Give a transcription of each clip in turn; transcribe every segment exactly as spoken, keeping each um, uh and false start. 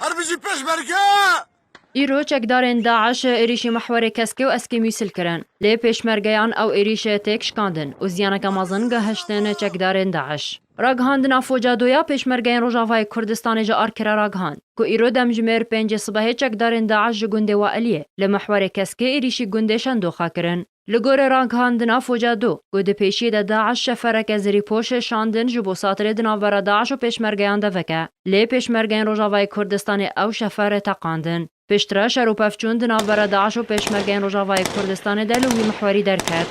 Her bijî pêşmerge! Îro çekdarên DAIŞ êrîşî mihwerê Keskê û Eskê Mûsil kirin. Lê pêşmergeyan ew êrîş têk şikandin û ziyaneke mezin gihiştin çekdarên DAIŞ. Ragihandina foca do ya pêşmergeyên Rojavayê Kurdistanê ji Arkirê ragihand ku îro demjimêr pêncê sibehê çekdarên DAIŞ ji gundê Wailiyê li mihwerê Keskê êrîşî gundê Şendoxa kirin. Li gorî ragihandina foca do, ku di pêşiyê de DAIŞ şefereke zirîpoş şandin ji bo satirê di navbera DAIŞ û pêşmergeyan de veke. Lê pêşmergeyên Rojavayê Kurdistanê ew şefer teqandin. Piştre şer û pevçûn di navbera DAIŞ û pêşmergeyên Rojavayê Kurdistanê de li wî mihwerî derket.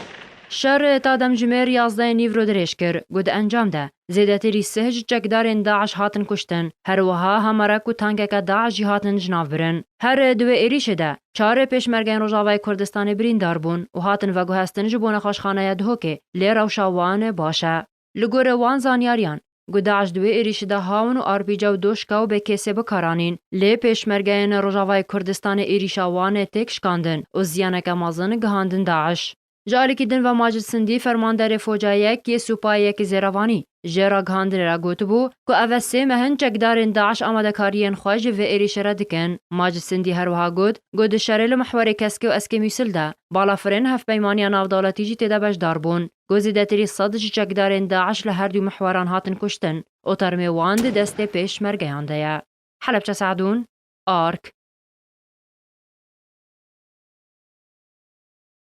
Şer ta demjimêr yazdehê nîvro dirêj kir, ku di encam de zêdetirî sih ji çekdarên DAIŞ hatin kuştin. Her wiha hemarek û tankeke DAIŞ jî hatin jinavbirin. Her di wê êrîşê de çar pêşmergeyên Rojavayê Kurdistanê birîndar bûn û hatin veguhestin ji bo nexweşxaneya Duhokê, lê rewşa wan baş e. Li gorî wan zanyariyan, ku DAIŞ di wê êrîşê de hawin û arpîca û doşka û bêkêsê bi kar anîn, lê pêşmergeyên Rojavayê Kurdistanê êrîşa wan têk şikandin û ziyaneke mezin gihandin DAIŞ. Ji alîkî din ve Macid Sindî, fermanderê foca yek yê Supayê Yekê Zêrevanî, ji ragihandinê re gotibû ku ev e sê meh in çekdarên DAIŞ amadekariyên xwe ji vê êrîşê re dikin. Macid Sindî her wiha got ku di şerê li mihwerê Keskê û Eskê Mûsil de balafirên hevpeymaniya navdewletî jî tê de beşdar bûn. Ku zêdetirî sed ji çekdarên DAIŞ li her du mihweran hatin kuştin û termê wan di destê pêşmergeyan de ye. Helebçe Se'dûn, Ark.